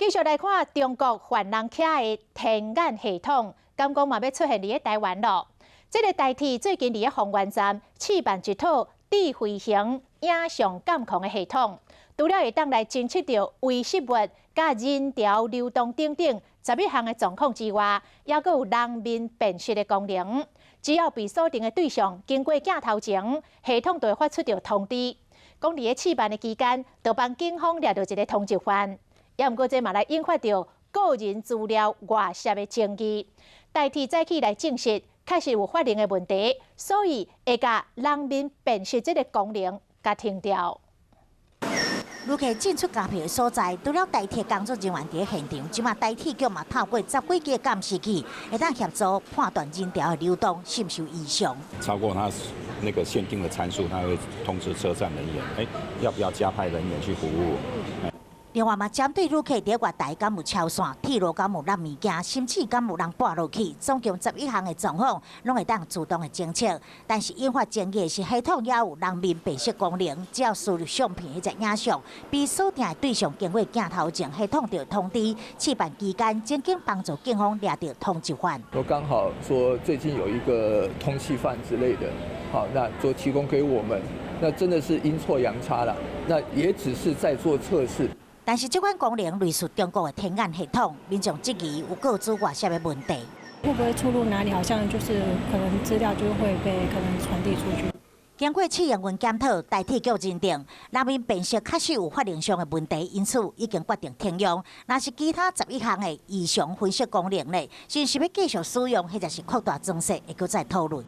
繼續來看中國犯人騎的天眼系統，敢講嘛欲出現佇咧台灣囉。這个台鐵最近佇咧豐原站試辦一套智慧型影像監控的系統，除了會當來偵測著遺失物、佮人潮流動等等11項的狀況之外，猶閣有人面辨識的功能。只要被鎖定的對象經過鏡頭前，系統就會發出著通知，講佇咧試辦的期間，就幫警方掠著一个通緝犯。也毋過，這嘛來引發著個人資料外洩的爭議。台鐵早起來證實，確實有法令的問題，所以會共人面辨識這个功能共停掉。旅客進出加票的所在，除了台鐵工作人員佇現場，這馬台鐵局嘛透過十幾支監視器，會當協助判斷人潮的流動是毋是有異常。超過他那個限定的參數，他會通知車站人員，欸，要不要加派人員去服務？另外嘛，針對旅客佇月台敢有超線、鐵路敢有落物件，甚至敢有人跋落去，總共11項的狀況，攏會當自動的偵測。但是引發爭議的是，系統也有人面辨識功能，只要輸入相片彼隻影像，被鎖定的對象經過鏡頭前，系統就會通知。試辦期間，曾經幫助警方掠著通緝犯。我剛好說最近有一個通緝犯之類的，好，那就提供給我們，那真的是陰錯陽差啦，那也只是在做測試。但是這款功能類似中國的天眼系統，民眾質疑有個資外洩的問題。會不會出入哪裡？好像就是可能資料就會被可能傳遞出去。經過試營運檢討，台鐵局認定人面辨識確實有法令上的問題，因此已經決定停用。若是其他11項的異常分析功能呢，是毋是欲繼續使用，或者是擴大增設，會閣再討論。